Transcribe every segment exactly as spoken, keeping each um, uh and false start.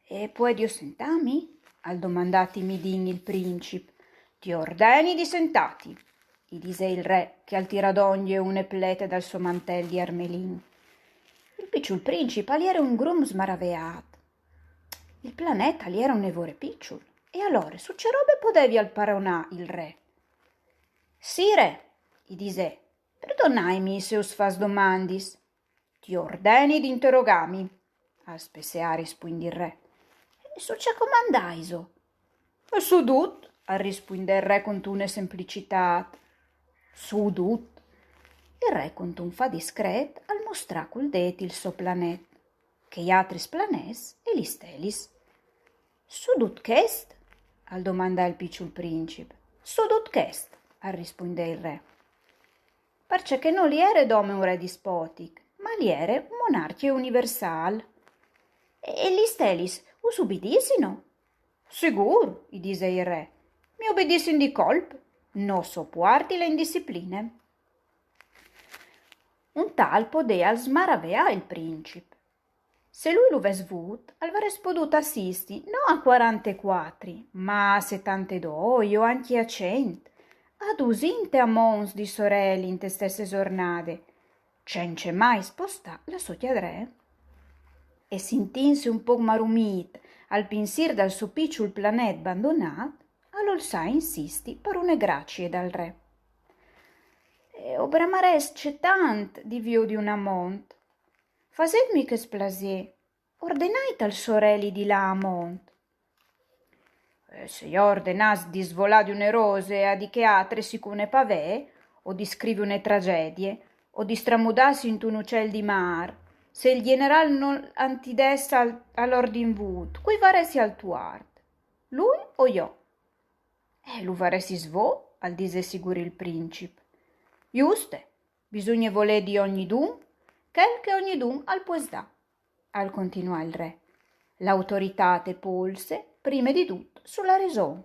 «E puedio sentami?» al domandà timidin il princip. «Ti ordeni di sentati», i disè il re, che al tirà dongje une plete dal so mantel di armelin. Il piçul princip al jere un grum smaraveât. Il planet al jere une vore piçul, e alore su ce robe podevial paronâ il re? «Sire», i disè, «perdonaimi se us fâs domandis.» «Ti ordeni di interogami», al spesseà rispuindi il re. «E su ce comandaiso?» «E su dut», al rispuindè il re cuntune semplicitât. «Su dut?» Il re cuntun fâ discret al mostrà cul dêt il so planet, chei altris planets e lis stelis. «Su dut chest?» al domandà il piçul princip. «Su dut chest», al rispuindè il re. Parcè che nol jere dome un re dispotic, ma al jere un monarcje universâl. «E lis stelis us ubidissino?» «Sigûr», i disè il re, «mi ubidissin di colp, no sopuarti la indiscipline.» Un tâl podê al smaraveà il princip. Se lui lu ves vût, al varès podût assisti no a cuarantecuatri, ma a setantedoi o ancje a cent, a dusinte amonts di soreli inte stesse zornade, cence mai spostâ la sô cjadree. E sintintsi un pôc marumît al pinsîr dal so piçul planet bandonât, al olsà insisti par une gracie dal re. «E o bramarès cetant di viodi un amont. Fasêtmi chest plasê, ordenait al soreli di lâ amont.» «E se jo o ordenàs di svolâ di une rose a di chê altre sicût une pavee, o di scrivi une tragjedie, o di stramudâsi intun ucel di mâr, se il gjenerâl nol antidès al, al ordin vût, cui varessial tuart? Lui o jo?» «Eh, lu varessis vô», al disè sigûr il princip. «Juste, bisugne volê di ognidun chel che ognidun al pues dâ», al continuà il re. «La autoritât e polse, prime di dut, su la reson.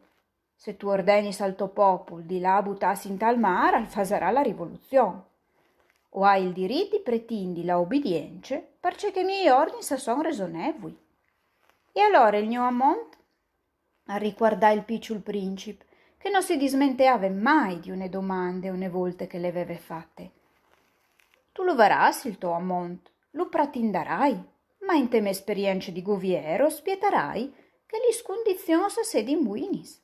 Se tu ordenis al to popul di lâ a butâsi intal mâr, al fasarà la rivoluzion. O ai il dirit di pretindi la obidience, parcè che i miei ordins a son resonevui.» «E alore il gno amont?» al ricuardà il piçul princip, che no si dismenteave mai di une domande une volte che le veve fate. «Tu lu varâs il to amont, lu pratindarai, ma inte mê esperience di guvier o spietarai che lis cundizions a sedin buinis.»